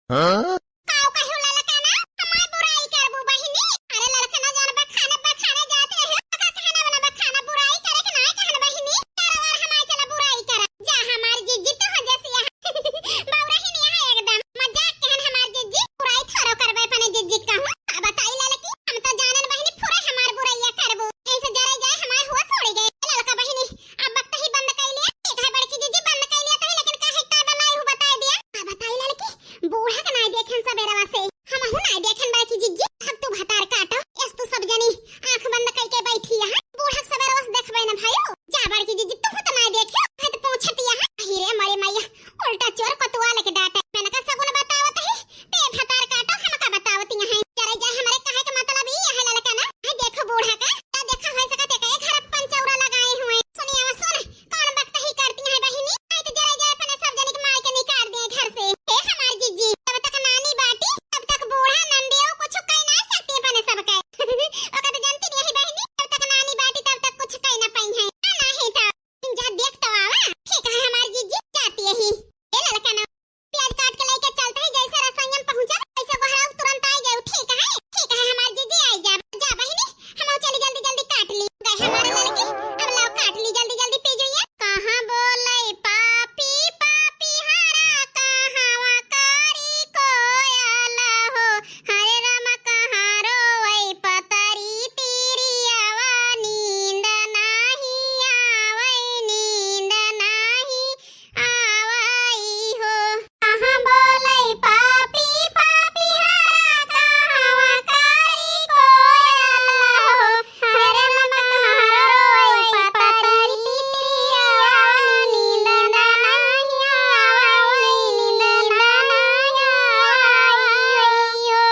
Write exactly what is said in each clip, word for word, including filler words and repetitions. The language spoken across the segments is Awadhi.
हाँ? काउ कहियो ललका ना, हमार बुराई करबू बहिनी? अरे ललका ना जान बखाने, बखाने जाते हैं, का कहना बना बखाना, बुराई करे के ना कहन बहिनी। तारा वार हमार चला बुराई करा। जा हमार जिज्जी तो हो जैसी यहाँ। बौरा ही नहीं है एकदम। मजाक कहन हमार जिज्जी, बुराई थोड़ो करबे अपने जिज्जी कहूँ। का बताई ललकी, हम तो जानन बहिनी पूरा हमार बुराइया करबू। ऐसे जरे जाए हमार होश उड़ गए। ललका बहिनी, अब वक्त ही बंद कर लिया। ठीक है बड़की जिज्जी, बंद कर लिया तही, लेकिन काहे का बनाई हूँ बताई दिया। का बताई ललकी, बूढ़ा के नाई देखेन सबेरवा से। हमहू नाई देखेन बड़की जिज्जी। अब तू भतार काटो, एस तू सब जनी आँख बंद कइके बैठी यहाँ। बूढ़ा के सबेरवा से देखबे न भाई। जा बड़की जिज्जी, तू तो नाई देखे, है तो पूछती यहाँ। अही रे मरे मैया, उल्टा चोर कोतवाल के डांटे। मैंने का सगुन बतावत ही, ते भतार काटो, हमका बतावत यहाँ। जरे जा हमरे कहे के मतलब ई है ललका ना। है देखो बूढ़ा का, तो देखो हो सकत है कई घर पंचौरा लगाए हुए। सुनिए वो सुन, कौन बकतही करती हैं बहिनी? आई तो जरा जाए अपने सब जनिक मार के निकाल दिए घर से। हे हमार जिज्जी, जब तक नानी बाटी, तब तक बूढ़ा नंदियो कुछ कह ना सकती अपने सबके। ओका तो जानती नहीं है बहिनी, जब तक नानी बाटी, तब तक कुछ कह ना पाई है। ना, नहीं तो जा देख तो आवा। ठीक है हमार जिज्जी, जाती यही। ए ललका ना, प्याज काट के लेके चलते हैं, जैसे रसोईया में पहुँचा, वैसे गोहरा तुरंत आई जाऊ। ठीक है, ठीक है हमार जिज्जी, आई जा। जा बहिनी, हम चली जल्दी जल्दी काट ली। गए हमारे ललकी, अब लाओ काट ली जल्दी जल्दी पी जाइए। कहाँ बोले पापी पापी हरा, कहाँ करी कोयल हो। हरे राम कहाँ रोवै पतरी तिरियावा, नींद नाही आवै, नींद नाही आवै हो। कहाँ बोलै पापी पापी हरा, कहाँ करी कोयल हो। हरे राम कहाँ रोवै पतरी तिरियावा, नींद नाही आवै, नींद नाही आवै हो।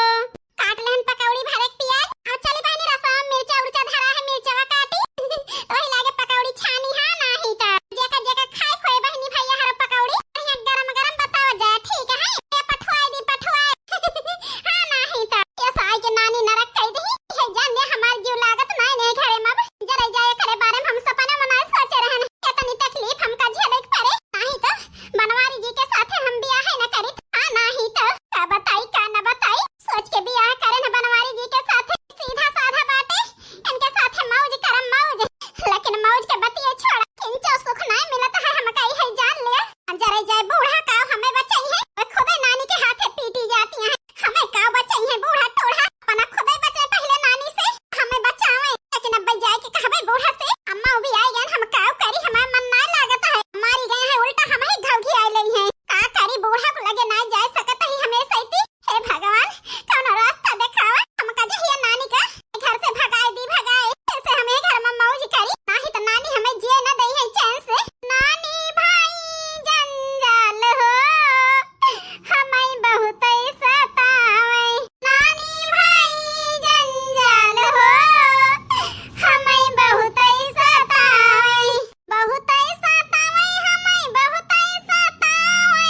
काट लेहन पकौड़ी भरे के पियाज। अब चली बहिनी रसोई में मिर्चा उर्चा धरा है, मिर्चवा काटी। तो वही लागे पकौड़ी छानी है, नाही त जेका जेका खाए खोए बहिनी भैया हरो पकौड़ी। बढ़िया गरम गरम बतावा जाए, ठीक है? ये पठवाए दी, पठवाए। हाँ, नाही त ये साई के नानी नरक कई दी। ये जान दे हमार जीव लागत नाही, नहीं घरे में अब जरे जाए करे बारे में हम सपना मनाए सोचे रहन। इतनी तकलीफ हमका झेले के पड़े, नाही त बनवारी जी के साथे हम बियाह न करित। हाँ, नाही त का बताई, का न बताई, सोच के बियाह करे न बनवारी जी के साथे। सीधा साधा बाटे, इनके साथे मौज करम मौज, लेकिन मौज के बतिये छोड़ा, किंचो सुख नाही मिलत है हमका, इहे जान ले। जरे जाए बूढ़ा का हमें बचाई है, वो खुदे नानी के हाथे पीटी जाती हैं। हमें का बचाई है बूढ़ा टूढ़ा, अपना खुदे बचे पहले नानी से। हमें बचावे, लेकिन अब जाए के कहबे बूढ़ा से, अम्मा वो भी आई गए, हम का करी, हमार मन ना लागत है, मारी गए हैं, उल्टा हम ही घाव घियाए ले हैं। का करी, बूढ़ा को लगे ना जाए सकत ही हमें सैती। हे भगवान, कौनो रास्ता देखावा, हमका जहिया नानी का घर से भगाए दी, भगाए, फिर से हमें घर में मौज करी, नाही तो नानी हमें जिए न दई है चैन से। नानी भाई जंजाल हो, हमें बहुत सतावे। नानी भाई जंजाल हो, हमें बहुत सतावे। बहुत सतावे, हमें बहुत सतावे।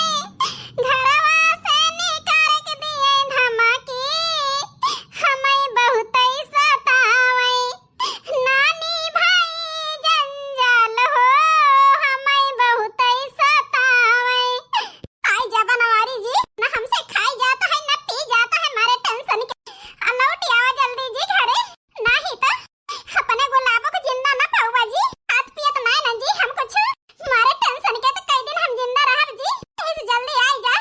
घरवा से निकाल के दिए धमकी, हमें बहुत सतावे। नानी भाई जंजाल हो, हमें बहुत सतावे। आई जा बनवारी जी, ना हमसे खाई जाता है, ना पी जाता है, मारे टेंशन के। आ लौट आवा जल्दी जी घरे, नाही तो अपने गुलाबो के जिंदा ना पाउबा जी। खात पियत नाही ना जी हम कुछ, मारे टेंशन के तो कई दिन हम जिंदा रहब जी। यही से जल्दी आई जा।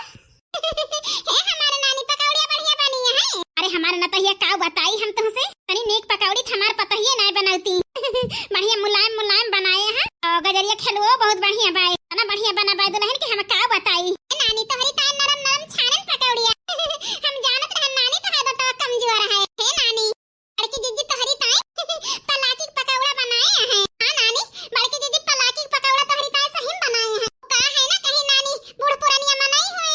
हे हमारे नानी, पकौड़िया बढ़िया बनी है। अरे हमारे नतहिया, का बताई हम तुमसे, तनी नीक पकौड़ी त हमार पतहिये नाही बनौती। बढ़िया मुलायम मुलायम बनाए हैं और गजरिया खेलवो बहुत बढ़िया बाए, इतना बढ़िया बना बाए दुल्हन के हम का बताई। ए नानी, तोहरी ताई नरम नरम छानन पकौड़िया। हम जानत रहन नानी, तोहर दतवा कमजोर है। हे नानी, बड़की जिज्जी तोहरी ताई पलाकी के पकौड़ा बनाए हैं। हाँ नानी, बड़की जिज्जी पलाकी के पकौड़ा तोहरी ताई सही में बनाए हैं। का है ना कहीं नानी, बूढ़ पुरनिया मनई हुए,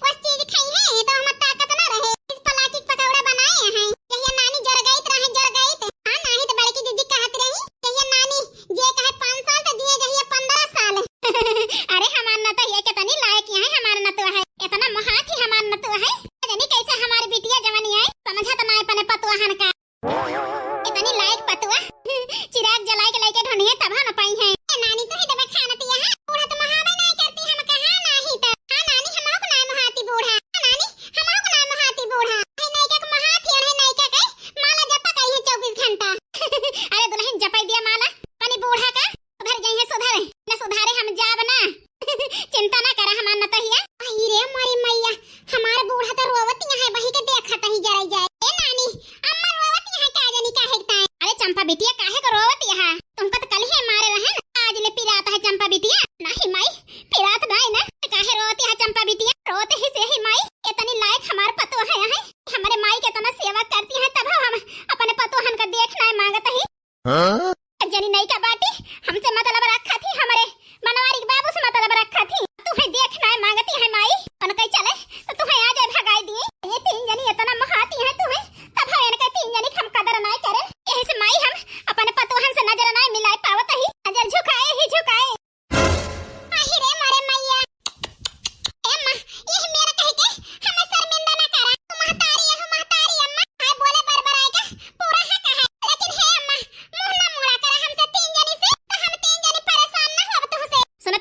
बस चीज खाई है तो हमार ताकत ना रहे। इस पलाकी के पकौड़ा बनाए हैं। जहिया नानी जर गई त रहे, जर गई त। हाँ नाही तो बड़की जिज्जी कहत रही, जहिया नानी जे कहे पाँच साल तो जिए जहिया पन्द्रह साल। अरे हमार नतहिया के तनी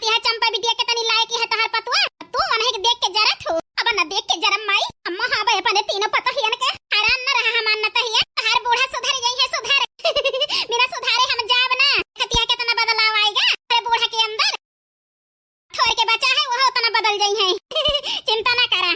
यह चंपा बिटिया के तनी लायक है तोहार पतुआ, तू उन्हें के देख के जरत हो। अब न देख के जरम माई, अम्मा हाँ बे अपने तीनों पतोहियन के। हैरान न रहा हमार नतहिया, तोहार बूढ़ा सुधर जाई है सुधर। बिना सुधारे हम जाब ना। खतिया केतना बदलाव आएगा अरे बूढ़ा के अंदर। थोड़ के बचा है वह उतना बदल जाई है। चिंता ना करा,